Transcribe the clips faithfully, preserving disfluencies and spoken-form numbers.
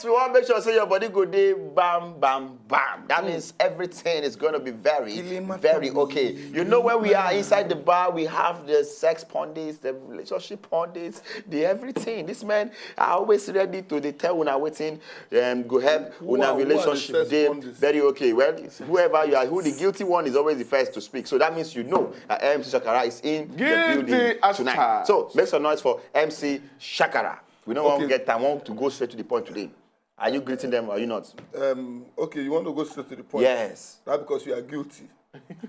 You want to make sure say your body go dey bam, bam, bam. That means everything is going to be very, very okay. You know, when we are inside the bar, we have the sex pundits, the relationship pundits, the everything. This man are always ready to dey tell una wetin um, go help una relationship dey very okay. Well, whoever you are, who the guilty one is always the first to speak. So that means you know that M C Shakara is in the building tonight. So make some noise for M C Shakara. We don't want to get time. We want to go straight to the point today. Are you greeting them or are you not? Um, okay, you want to go straight to the point. Yes. That because you are guilty.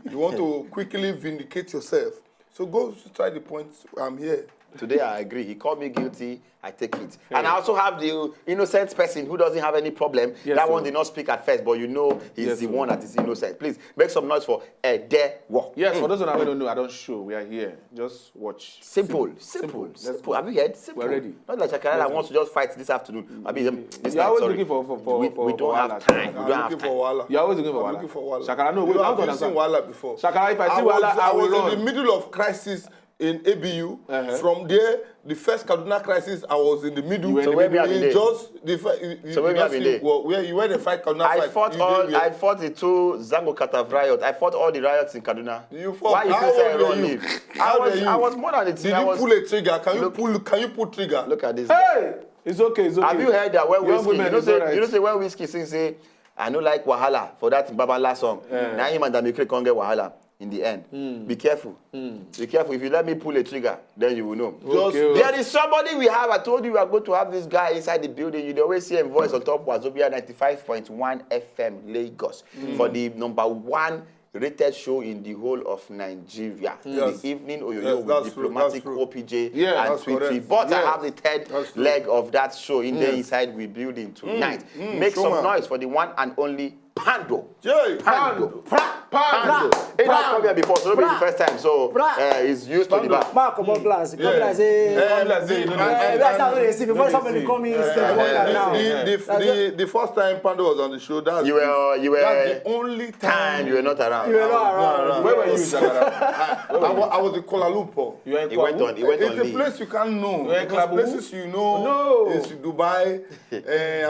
You want to quickly vindicate yourself. So go straight to the point. I'm here. Today I agree. He called me guilty. I take it. And I also have the innocent person who doesn't have any problem. Yes, that one did not speak at first, but you know he's the one that is innocent. Please make some noise for Ede Work. Yes, for those of you who don't know, I don't show. We are here. Just watch. Simple, simple, simple. Have you heard? Simple. We're ready. Not like Shakara that wants to just fight this afternoon. I mean, this You're always looking for for for. We, for, we don't have time. We don't have time. You're always looking for Wahala. You're alking for Wahala. Shakara, no, wait, I don't understand. Wahala before. Shakara, if I see Wahala, I will run. I was in the middle of crisis in A B U. Uh-huh. From there, the first Kaduna crisis, I was in the middle. You were in the middle. Just the first. So where have you been? Well, where you were the fight Kaduna fight. I fought all. I fought the two Zango Katav riot. I fought all the riots in Kaduna. You fought. Why you say I run leave? I was. I was more than a teen. Did you pull a trigger? Can you pull? Can you pull trigger? Look at this. Hey, it's okay. It's okay. Have you heard that when Wizkid? You know say when Wizkid sing say, "I no like wahala for that Babala song." Now him and Dami Craig come get wahala in the end. Mm. Be careful. Mm. Be careful. If you let me pull a trigger, then you will know. Okay. There is somebody we have. I told you we are going to have this guy inside the building. You always see him voice on top Wazobia ninety-five point one F M Lagos for the number one rated show in the whole of Nigeria. Mm. Yes. The evening Oyoyo yes, with Diplomatic, true, O P J, yeah, and Sweet Sweet. But yes. I have the third leg of that show in yes. the inside we building tonight. Mm. Mm. Make some noise for the one and only Pando. Jay. Pando. Pando. Pando. He not come here before, so it'll be the first time. So uh, he's used to the bar. Mark, come on, glass. Come glass. Come glass. That's how they see. Before somebody come in, the, the, the first time Pando was on the show, that's you were you were that's the only time you were not around. You were not around. Where were you, Shakara? I was in Kuala Lumpur. You were in Kuala Lumpur. He went on. He went on. It's a place you can't know. Places you know is Dubai,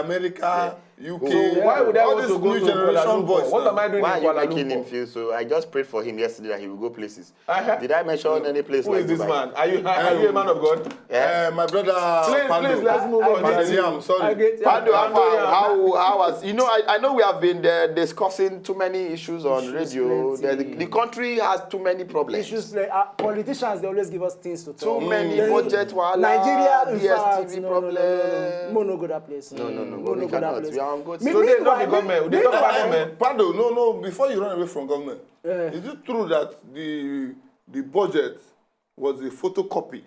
America. U K. So why would I want to go to Kuala Lumpur? What am I doing in Kuala Lumpur? Why are you making him feel so? I just prayed for him yesterday that he will go places. Uh-huh. Did I mention any place? Who is this man? Are you are you a man of God? Yeah. Uh, my brother. Please, Pando. Please, let's move on. Pando, I'm sorry. Pando, how how was? You know, I, I know we have been there discussing too many issues on radio. The, the country has too many problems. Issues. Uh, politicians, they always give us things to talk. Too many budget wahala. Nigeria, in fact, no, no, no, no, no, no, no, no, go that place. No, no, no, no, no, go that place. We are on good. Today, not the government. We dey talk about government. Pando, no, no. Before you run away from government, is it true that the the budget was a photocopy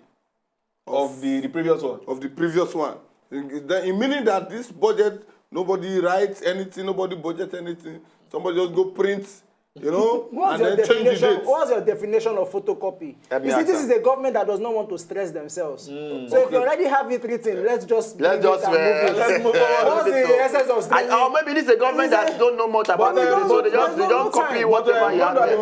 of the the previous one? Of the previous one. Then it meaning that this budget, nobody writes anything, nobody budget anything. Somebody just go print, you know, and then change the date. What's your definition of photocopy? You see, this is a government that does not want to stress themselves. Mm. So if you already have it written, let's just let's just uh, let's move on. What's the essence of stress? Or maybe this is a government that don't know much about it, so they just they don't copy whatever you have. If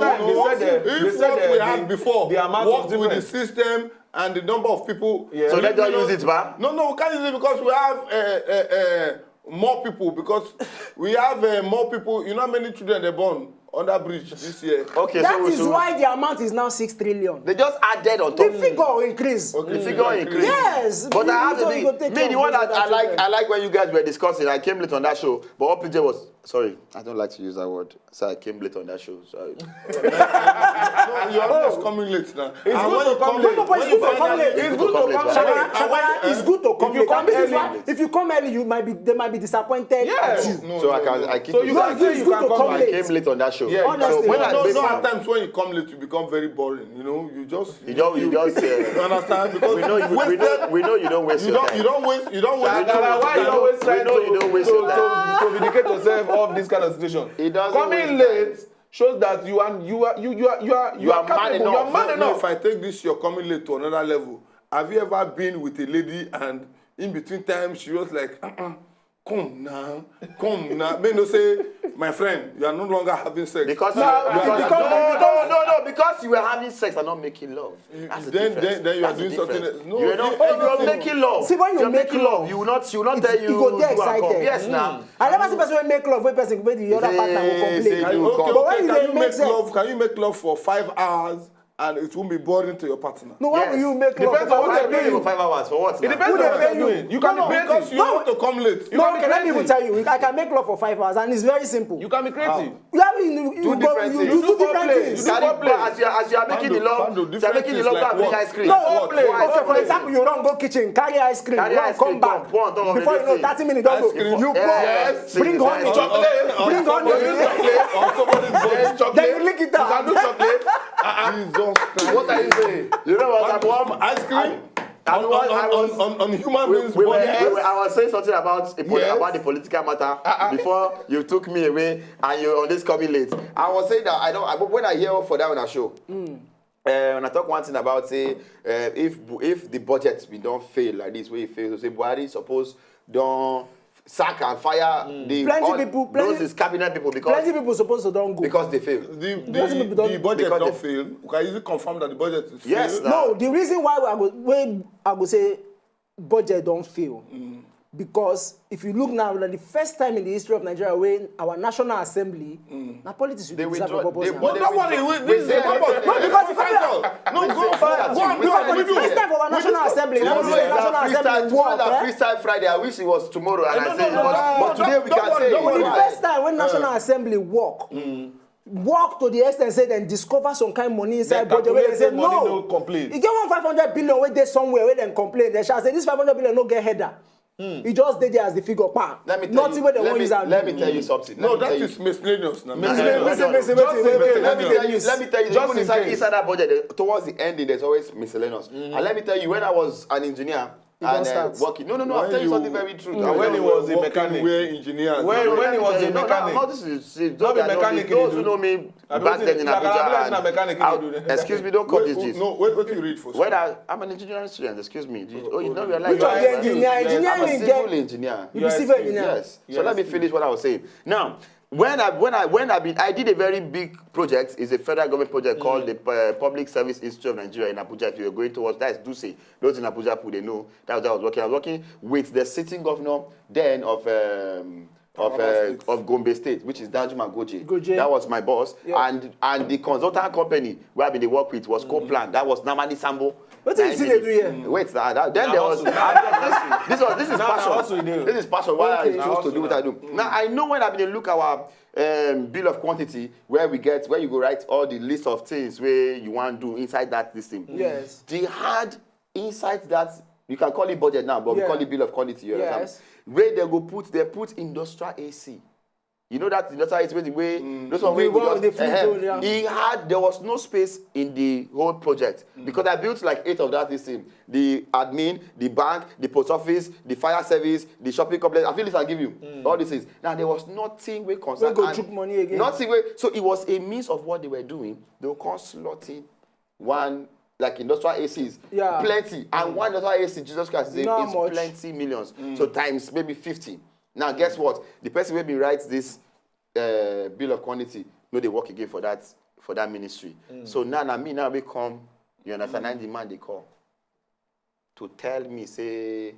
what we had before worked with the system and the number of people, so let's just use it, ba? No, no, we can't use it because we have uh, uh, uh, more people because we have uh, more people. You know how many children they born under bridge this year? Okay, that so, is so why the amount is now six trillion. They just added on top. The figure increase. Okay, the figure increase. Yes, but I have to be me the one that I like. I like when you guys were discussing. I came late on that show, but what P J was sorry. I don't like to use that word. So I came late on that show. So I... No, you're always coming late now. It's good to come late. When you come late, it's good to come late. It's good to come late. If you come early, you might be they might be disappointed at you. So I can I keep. So you can say you can come late. I came late on that show. Honestly, when I no, no, at times when you come late, you become very boring. You know, you just you don't you don't say. You understand? Because we know you we know we know you don't waste your time. You don't waste you don't waste. Why you always trying to to to vindicate yourself of this kind of situation? Coming late shows that you are you are you you are you are you are capable. You are man enough. No, if I take this, you're coming late to another level. Have you ever been with a lady and in between time she was like, uh-uh, Come now, come now. May no say, my friend, you are no longer having sex. Because you you are, are, you are because, becoming- no, no, no, no, because you were having sex and not making love. That's the then, difference. then, then you are That's the doing something difference. Else. No, You are not, you- if you are everything- making love, See, when if you are make making love, you will not, you will not it- tell it you go there to and come. excited. Yes, now. I never see person wey make love wey person wey the other partner go Say, complain. say you Okay, come. But when okay, you okay, dey can you make make sex, love? Can you make love for five hours and it won't be boring to your partner? No, why Yes. will you make love? Depends on Why what Why you're pay doing. you for five hours for what? It Now? depends Who on dey what pay you're you? Doing. You can No, be no. creative. Because you want to come late. You No, can be okay, let me even creative. tell you. I can make love for five hours and it's very simple. You can be creative. You have you, you, Do go, different you, things. you Do do different foreplay. things. You Carry foreplay. as you as you are making the Mando, love, Mando, you are making the different love things go and bring like ice cream. No, foreplay. Why? Okay, for example, you run go kitchen, carry ice cream, Carry run ice come cream, back. come, come, Before you know, everything. thirty minutes don Ice go. cream. You Yes. pour, bring honey. Chocolate. Bring honey. Then you lick it You can out. do chocolate. Jesus Christ. What are you saying? You know what? I want Ice cream? I On, was, on, I on, was, on, on human we, beings' we were, bodies. we were, I was saying something about a poli- Yes. about the political matter before you took me away and you're on this coming late. I was saying that I don't. I, when I hear for that on a show, uh, when I talk one thing about say uh, if Bu- if the budget we don't fail like this, we fail to say Buhari suppose don't sack and fire the Plenty all people- those plenty- his cabinet people because Plenty people supposed to don go. because they fail. The, Doesn't the, be done. the budget Because don't they- fail. Can you easily confirm that the budget is Yes, failed? now. No, the reason why I go when I go say budget don fail because if you look now, na the first time in the history of Nigeria when our National Assembly na politics we They dey decide withdraw- for purpose they- now. but No, don't worry. We, this is They- a purpose. No, because if Fine, I fine. Go on, go on, go on. Fine, What fine. we do? First time for our National Assembly, You now know, we say it's a National freestyle, Assembly tomorrow work. that Eh? freestyle Friday. I wish it was tomorrow, and No, I no, say, no, but, no, but today we no, can no, say, no, For the no, first time when National Assembly work, work to the extent say dem discover some kind money inside Dem budget wey dem calculate say say money no. No complete. E get one five hundred billion wey dey somewhere wey dem complain. Dem shall say this five hundred billion no get header. E just dey there as the figure pa. Let me tell Nothing you. Wey dem Let wan me, use am let do. me tell you something. No, Let me that tell you. Is miscellaneous. Now. Miscellaneous. Listen, listen, listen, Just listen, in case, listen, let me tell you. listen. Let me tell you. Just Even in inside, case. Inside that budget, eh, towards the ending, there's always miscellaneous. And let me tell you, when I was an engineer You don't and uh, start. working, no, no, no. I'll When tell you you- something very true. And when he was a mechanic. Where engineers. When- No, when let he me was tell a you, no, no, mechanic. no, this is, this is Not be those that know mechanic me, he those dey who do. know me I back bet then you- in Shakara Abuja. Black And na mechanic he I'll- dey do. Excuse me, don't cut Wait, this who- gist. no, wait, what you read for? When I, I'm an engineering student, excuse me. Did- Oh, you know, you're Which like, of the engineer? Yes, Engineering I'm a get. civil engineer. You You be are civil civil. engineer. Yes. So let me finish what I was saying. Now, when I when I when I be, I did a very big project. It's a federal government project called the uh, Public Service Institute of Nigeria in Abuja. If you're going towards, that is Dutse. Those in Abuja, people they know that was what I was working. I was working with the sitting governor then of um, of uh, of Gombe State, which is Danjuma Goje. Goje. That was my boss, Yeah. and and the consultant company where I been dey work with was Coplan. That was Namani Sambo. Wetin you see dey do here? Wait, that, that, then Na there was hustle. ah, this, this was this is Now, na hustle you passion. dey. This is passion. Why Okay. I chose to do what I do. Now I know when I been dey look our um, bill of quantity where we get where you go write all the list of things where you want to do inside that this thing. Yes. They had inside that you can call it budget now, but we Yeah. call it bill of quantity. You understand? Yes. Where they go put they put industrial A C. You know that industrial A C wey the way those one The wey one go with the just fridge, ehem. oh, yeah. He had there was no space in the whole project because I built like eight of that this thing. The admin, the bank, the post office, the fire service, the shopping complex. I feel this and give you all these things. Now there was nothing we concern. Wey go and chook money again. Nothing we, so it was a means of what they were doing. They will come slotting one like industrial A Cs. Yeah. Plenty. And one industrial A C, Jesus Christ, is, You know how is much? Plenty millions. So times maybe fifty. Now guess what? The person wey be write this uh, bill of quantity no dey work again for that for that ministry. So now na me now wey come, you understand, na the man dey call to tell me say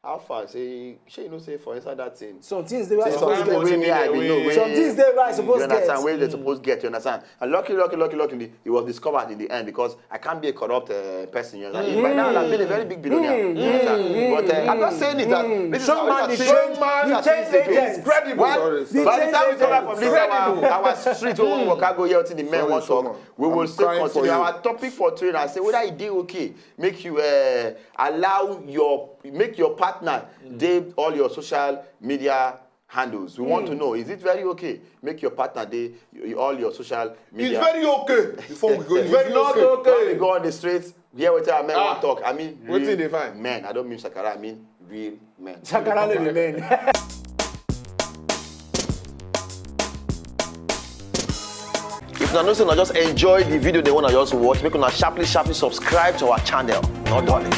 how far say shey you know say for inside that thing Some things dey wey I say suppose something wey get. me I bin know wey Some things dey wey I you suppose understand get. Wey they suppose get, you understand. And luckily, luckily, luckily, luckily, it was discovered in the end because I can't be a corrupt uh, person. You understand? If by now I've been a very big billionaire. You understand? But uh, I'm not saying it that this is Show how man it the is. show. You That's change it again. agents. It's credible. Why? Sorry, By the change time we come back agents. from this our, our street, we won't work. I go here till the men Sorry, want so talk. much. We will I'm still crying for continue. You. Our topic for today, I say whether it dey okay, make you uh, allow your make your partner dey all your social media handles. We want to know, is it very okay? Make your partner dey y- all your social media. It's very okay. Before we go, it's very Not okay. okay. When we go on the streets, hear what I men Ah. want talk. I mean, Wetin real dey fine? Men. I don't mean shakara. I mean real men. Shakara no be men. If una know say una just enjoy the video, they wanna just watch, make una sharply, sharply subscribe to our channel. Not darling.